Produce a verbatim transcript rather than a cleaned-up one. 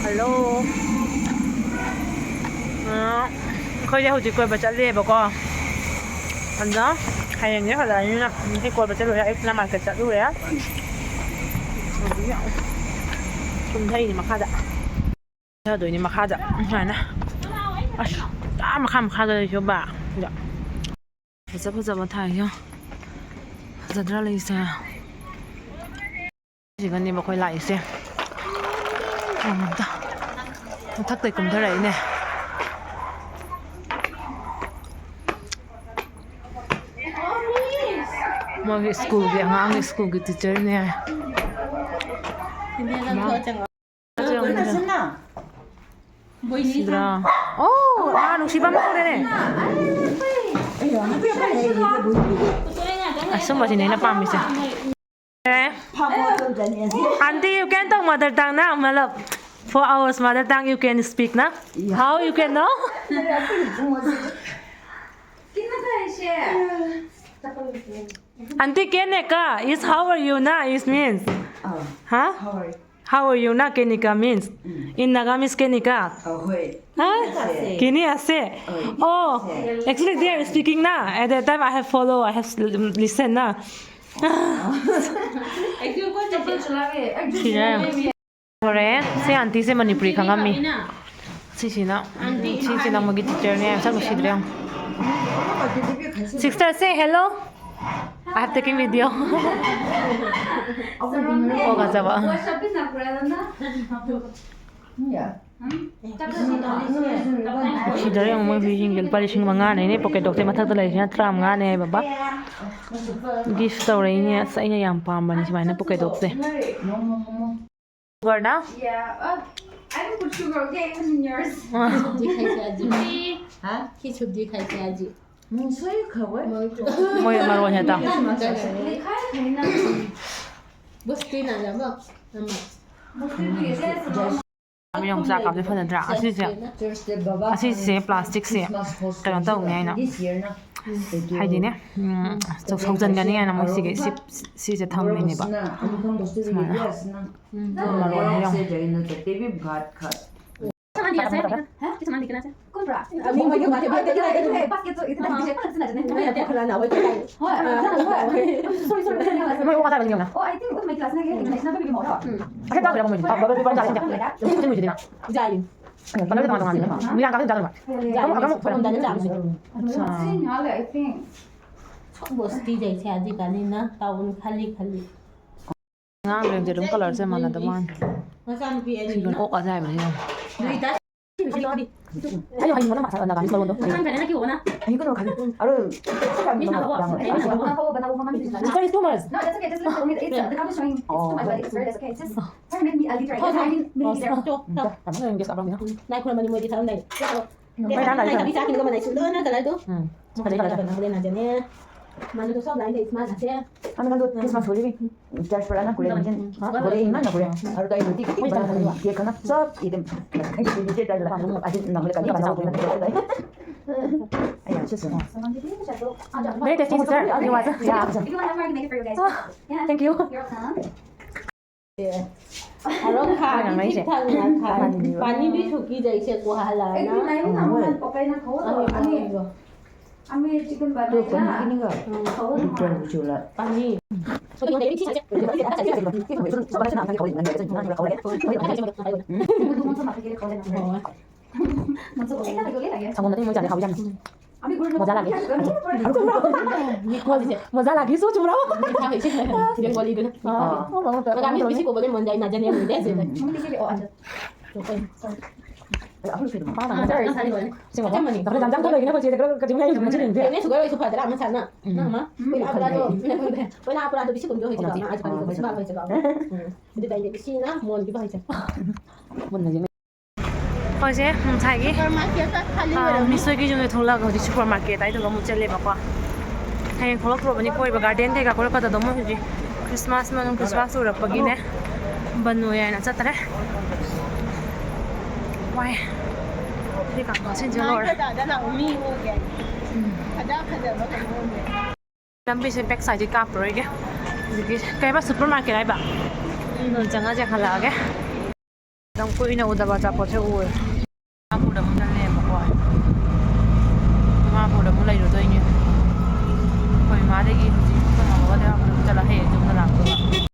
Hello. ꯑ, ꯑꯩꯈꯣꯏꯁꯦ ꯍꯧꯖꯤꯛ ꯀꯣꯏꯕ ꯆꯠꯂꯤꯑꯕꯀꯣ꯫ ꯑꯗꯣ ꯍꯌꯦꯡꯁꯦ ꯍꯜꯂꯛꯑꯅꯤꯅ ꯉꯁꯤ ꯀꯣꯏꯕ ꯆꯠꯂꯨꯔꯦ꯫ ꯑꯌꯨꯛꯇꯅ ꯃꯥꯔꯀꯦꯠ ꯆꯠꯂꯨꯔꯦ꯫ ꯑꯗꯒꯤ ꯀꯨꯝꯊꯩꯅꯤ ꯃꯈꯥꯗ꯫ ꯀꯨꯝꯊꯗꯣꯏꯅꯤ ꯃꯈꯥꯗ ꯁꯨꯃꯥꯏꯅ꯫ ꯑꯁ, ꯑꯥ ꯃꯈꯥ ꯃꯈꯥꯗ ꯂꯩꯁꯨ ꯕꯥ꯫ ꯁꯤꯗ ꯐꯖ ꯐꯖꯕ ꯊꯥꯏ ꯌꯦꯡꯉꯣ꯫ ꯐꯖꯗ꯭ꯔꯥ ꯂꯩꯁꯦ? ꯁꯤꯒꯅꯦꯕ ꯑꯩꯈꯣꯏ ꯂꯥꯛꯏꯁꯦ꯫ ꯌꯦꯡꯉꯣ ꯑꯝꯇ꯫ ꯃꯊꯛꯇꯩ ꯀꯨꯝꯊꯔꯛꯏꯅꯦ꯫ ꯃꯣꯏꯒꯤ ꯁ꯭ꯀꯨꯜꯒꯤ ꯑꯉꯥꯡꯒꯤ ꯁ꯭ꯀꯨꯜꯒꯤ ꯇꯤꯆꯔꯅꯦ꯫ ꯁꯤꯗ꯭ꯔꯥ? ꯑꯣ, ꯑꯥ, ꯅꯨꯡꯁꯤꯕ ꯑꯃ ꯍꯧꯔꯦꯅꯦ꯫ ꯑꯁꯨꯝꯕꯁꯤꯅꯦ ꯑꯩꯅ ꯄꯥꯝꯃꯤꯁꯦ꯫ Aunty, you can talk mother tongue na, matlab, for our mother tongue you can speak na? How you can know? Aunty, kene ka is how are you na, is means. Huh? How are you na, kene ka means. In Naga means kene ka. Huh? Kene ase. Oh, actually they are speaking na. At that time I have follow, I have s- listen na. ꯁꯤꯔꯦ꯫ ꯍꯣꯔꯦ, ꯁꯤ ꯑꯟꯇꯤꯁꯦ ꯃꯅꯤꯄꯨꯔꯤ ꯈꯪꯉꯝꯃꯤ꯫ ꯁꯤꯁꯤꯅ, ꯁꯤꯁꯤꯅ ꯃꯣꯏꯒꯤ ꯇꯤꯆꯔꯅꯦ꯫ ꯁꯛ ꯅꯨꯡꯁꯤꯗ꯭ꯔꯦ ꯌꯦꯡꯉꯣ꯫ Sister, say hello. I have taken video. ꯑꯣ, ꯐꯖꯕ꯫ ꯁꯤꯗ ꯌꯦꯡꯉꯣ, ꯃꯣꯏ ꯍꯨꯏꯁꯤꯡꯁꯦ ꯂꯨꯄꯥ ꯂꯤꯁꯤꯡ ꯃꯉꯥꯅꯦ꯫ ꯑꯩꯅ ꯄꯣꯀꯦꯠ ꯗꯣꯛꯁꯦ ꯃꯊꯛꯇ ꯂꯩꯔꯤꯁꯤꯅ ꯇꯔꯥꯃꯉꯥꯅꯦ ꯍꯥꯏꯕ꯫ ꯒꯤꯐ ꯇꯧꯔꯛꯏꯅꯦ꯫ ꯑꯁ, ꯑꯩꯅ ꯌꯥꯝ ꯄꯥꯝꯕꯅꯤ ꯁꯨꯃꯥꯏꯅ pocket ꯗꯣꯛꯁꯦ꯫ ꯎꯕꯔꯗ? Yeah, uh, I don't put sugar, okay? Even in yours. ꯁꯨꯞꯗꯤ ꯈꯥꯏꯁꯦ ꯑꯖꯤ꯫ ꯍꯥ? ꯁꯤ ꯁꯨꯞꯗꯤ ꯈꯥꯏꯁꯦ ꯑꯖꯤ꯫ ꯃꯣꯏ ꯃꯔꯣꯟ ꯍꯦꯛꯇ꯫ ꯈꯥꯏ ꯈꯥꯏ ꯅ꯫ ꯕꯣꯁꯇꯤ ꯅ ꯌꯥꯕ? ꯑꯃ꯫ ꯌꯣꯡꯆꯥꯛ ꯀꯥꯞꯁꯦ ꯐꯖꯗ꯭ꯔꯥ? ꯑꯁꯤꯁꯦ, ꯑꯁꯤꯁꯦ ꯄ꯭ꯂꯥꯁꯇꯤꯛꯁꯦ ꯀꯩꯅꯣ ꯇꯧꯅꯤ ꯍꯥꯏꯅ, ꯍꯥꯏꯗꯤꯅꯦ, ꯎꯝ, ꯁꯧ-, ꯁꯧꯖꯟꯒꯅꯤ ꯍꯥꯏꯅ ꯃꯣꯏ ꯁꯤꯒꯤ ꯁꯤꯞ-, ꯁꯤꯁꯦ ꯊꯝꯃꯤꯅꯦꯕ꯫ ꯁꯨꯃꯥꯏꯅ꯫ ꯃꯔꯣꯟ ꯌꯥꯎ꯫ ꯃꯣꯏ ꯑꯣꯛ ꯆꯥꯕꯅꯤ ꯌꯦꯡꯉꯨꯅ꯫ ꯑꯁꯤ ꯆꯥꯗ꯭ꯔꯕ ꯃꯣꯏꯗꯤ? ꯀꯂꯔꯗꯤ ꯇꯣꯉꯥꯟ ꯇꯣꯉꯥꯟꯕꯅꯤꯅ꯫ ꯃꯤꯔꯥꯡ ꯀꯥꯕꯗꯤ ꯆꯥꯗ꯭ꯔꯕ꯫ ꯑꯃꯨꯛ ꯑꯃꯨꯛ ꯕꯣꯁꯇꯤ ꯖꯩꯁꯦ ꯑꯖꯤꯀꯥꯟꯅꯤꯅ ꯇꯥꯎꯟ ꯈꯜꯂꯤ ꯈꯜꯂꯤ꯫ ꯑꯉꯥꯡ ꯌꯦꯔꯨꯝ ꯀꯂꯔꯁꯦ ꯃꯥꯟꯅꯗꯕ ꯋꯥꯅꯤ꯫ ꯃꯆꯥꯅꯨꯄꯤ ꯑꯅꯤ꯫ ꯁꯤꯒꯅ ꯑꯣꯛ ꯑꯖꯥꯏꯕꯅꯦ ꯌꯦꯡꯉꯣ꯫ ꯅꯣꯏꯗ ꯁꯤꯗꯤ꯫ ꯑꯩ ꯍꯩꯅꯤꯡꯕꯅ ꯃꯥꯊꯛ ꯅꯥꯒꯥꯃꯤꯁ ꯃꯔꯣꯟꯗꯣ꯫ ꯃꯊꯪ ꯐꯖꯅ ꯀꯤꯍꯧꯕꯅ꯫ ꯍꯩꯅꯤꯡꯕꯅ ꯈꯜꯂꯤ꯫ ꯑꯔꯣꯏ꯫ ꯃꯤ ꯁꯥꯕ ꯍꯣ? ꯌꯥꯝꯅ ꯃꯤ ꯁꯥꯕ ꯍꯣ? It's very too much. No, that's okay. Just look at it. It's, uh, the cup is showing. It's too much, but it's very, that's okay. It's just, it's a millimeter. It's a millimeter. ꯎꯝ, ꯇ-, ꯇ-, ꯇ-, ꯇ-, ꯇ-, ꯇ-, ꯇ-, ꯇ-, ꯇ-, ꯇ-, ꯇ-, ꯂꯥꯏ ꯈꯨꯔꯨꯝꯕꯅꯤ ꯃꯣꯏꯗꯤ ꯊꯛꯑꯝꯗꯥꯏꯗ꯫ ꯎꯝ꯫ ꯃꯩ ꯊꯥꯟ ꯂꯥꯛꯑꯦ꯫ ꯆꯥꯛ ꯏꯟꯕ ꯃꯅꯥꯏꯁꯨ ꯂꯣꯏꯅ ꯀꯂꯔꯗꯣ꯫ ꯎꯝ꯫ ꯐꯖꯩ, ꯐꯖꯩ꯫ ꯍꯣꯔꯦꯟ ꯅꯥꯖꯅꯦ꯫ ꯃꯥꯅ ꯗꯣꯁꯣ ꯂꯥꯏꯟ ꯂꯩ, ꯃꯥ ꯅꯥꯖꯦ꯫ ꯑꯃꯅ ꯗꯣ ꯈ꯭ꯔꯤꯁꯃꯥꯁ ꯍꯣꯂꯤꯒꯤ ꯆꯔꯆ ꯄꯔꯥꯅ ꯀꯨꯂꯦ ꯃꯤꯖꯟ꯫ ꯎꯝ꯫ ꯍꯣꯂꯤ ꯏꯃꯥꯅ ꯀꯨꯂꯦ꯫ ꯑꯔꯨ ꯇꯥꯏ ꯂꯨꯇꯤ ꯀꯤ ꯕꯟ ꯀꯦꯛ ꯀꯅ ꯆꯞ ꯏꯗꯦꯝ꯫ ꯑꯗꯤ ꯅꯪ ꯂꯩ ꯀꯅꯤ ꯕꯟ ꯀꯦꯛ꯫ ꯑꯩ ꯌꯥꯝ ꯁꯤꯁꯦ꯫ Very tasty, sir. You want some? Yeah. If you want, I can make it for you guys. Ah, yeah. Thank you. You're welcome. আৰু খাবি, ঠিক ঠাক না খায়। পানী দি ঢুকি যাইছে কোহালা না। একটু নাই না, আমার পকাই না খাবো তো। আমি, আমি চিকেন বানাই না। খাবো না। পানী। ꯁꯪꯒꯣꯝꯗꯗꯤ ꯃꯣꯏ ꯆꯥꯁꯦ ꯍꯥꯎꯏ ꯌꯥꯝꯅ꯫ ꯃꯖꯥ ꯂꯥꯛꯑꯦ꯫ ꯃꯤꯀꯣꯜꯁꯦ꯫ ꯃꯖꯥ ꯂꯥꯛꯑꯦ, ꯁꯨ ꯆꯨꯝꯕ꯭ꯔꯣ? ꯃꯤꯊꯥ ꯍꯩꯁꯦ꯫ ꯕꯦꯡꯒꯣꯂꯤꯗꯨꯅ꯫ ꯑꯥ꯫ ꯃꯖꯥ ꯃꯤ ꯕꯤꯁꯤ ꯀꯣꯕꯒꯤ ꯃꯣꯟꯖꯥꯏ ꯅꯥꯖꯅꯦ ꯃꯨꯟꯗꯦ ꯁꯤꯗ꯫ ꯁꯤꯡꯉꯣ꯫ ꯗꯥꯛꯇꯔ ꯖꯥꯟꯖꯥꯡ ꯊꯣꯛꯂꯛꯏꯅ ꯑꯩꯈꯣꯏ ꯆꯦꯁꯦ ꯈꯔ ꯀꯖꯤꯝ ꯌꯥꯏ ꯌꯨꯝ ꯃꯆꯤꯟ ꯌꯦꯡꯗꯦ꯫ ꯁꯨꯒꯔ ꯑꯣꯏꯁꯨ ꯐꯗ꯭ꯔꯥ ꯃꯁꯥꯅ꯫ ꯎꯝ꯫ ꯅꯪ ꯑꯃ꯫ ꯎꯝ꯫ ꯀꯣꯏꯂꯥ ꯄꯨꯔꯥꯗꯣ꯫ ꯀꯣꯏꯂꯥ ꯄꯨꯔꯥꯗꯣ ꯕꯤꯁꯤ ꯀꯨꯝꯗꯣ ꯍꯩꯁꯦ꯫ ꯃꯥ ꯑꯥꯏꯁ ꯄꯥꯅꯤ ꯀꯣꯕꯁꯨ ꯃꯥ ꯍꯩꯁꯦ꯫ ꯎꯝ꯫ ꯑꯗꯨꯗ ꯑꯩꯅ ꯕꯤꯁꯤꯅ ꯃꯣꯟ ꯄꯤꯕ ꯍꯩꯁꯦ꯫ ꯃꯨꯟꯅ ꯌꯦꯡꯉꯦ꯫ ꯑꯩꯈꯣꯏꯁꯦ ꯉꯁꯥꯏꯒꯤ, supermarket ꯈꯜꯂꯤ ꯑꯥ, ꯑꯣꯏꯔꯝꯅꯤ꯫ ꯃꯤꯁꯣꯏꯒꯤ ꯌꯨꯝꯗ ꯊꯣꯛꯂꯛꯑꯒ ꯍꯧꯖꯤꯛ supermarket ꯍꯥꯏꯗꯨꯒ ꯑꯃꯨꯛ ꯆꯠꯂꯦꯕꯀꯣ꯫ ꯍꯌꯦꯡ ꯊꯣꯛꯂꯛꯇ꯭ꯔꯕꯅꯤ ꯀꯣꯏꯕ, garden ꯀꯩꯀꯥ ꯀꯣꯏꯔꯛꯀꯗꯕꯗꯣ꯫ ꯃꯣꯏ ꯍꯧꯖꯤꯛ Christmas ꯃꯅꯨꯡ, Christmas ꯂꯣꯏꯔꯛꯄꯒꯤꯅꯦ, ꯕꯟ ꯑꯣꯏ ꯍꯥꯏꯅ ꯆꯠꯇ꯭ꯔꯦ꯫ ꯋꯥꯏ꯫ ꯁꯤ ꯀꯥꯡ ꯃꯁꯤꯡꯁꯦ ꯂꯣꯏꯔꯦ꯫ ꯎꯝ꯫ ꯂꯝꯕꯤꯁꯦ back side ꯗꯤ ꯀꯥꯞꯄꯔꯣꯏꯒꯦ꯫ ꯍꯧꯖꯤꯛꯀꯤ ꯀꯩꯕ, super market ꯍꯥꯏꯕ? ꯑꯗꯨꯝ ꯆꯪꯉꯁꯦ, ꯍꯜꯂꯛꯑꯒꯦ꯫ ꯌꯥꯝ ꯀꯨꯏꯅ ꯎꯗꯕ ꯑꯆꯥꯄꯣꯠꯁꯦ ꯎꯔꯦ꯫ ꯗꯤꯃꯥꯄꯨꯔꯗ ꯑꯃꯨꯛ ꯆꯠꯂꯦꯕꯀꯣ꯫ ꯗꯤꯃꯥꯄꯨꯔꯗ ꯑꯃꯨꯛ ꯂꯩꯔꯨꯗꯣꯏꯅꯦ꯫ ꯑꯩꯈꯣꯏ ꯏꯃꯥꯗꯒꯤ ꯍꯧꯖꯤꯛ ꯑꯩꯈꯣꯏ ꯃꯥ ꯕꯕꯥꯗ ꯍꯥꯞꯄꯗ ꯑꯃꯨꯛ ꯆꯠꯂ ꯍꯌꯦꯡ ꯌꯨꯝꯗ ꯂꯥꯛꯇꯣꯏꯕ꯫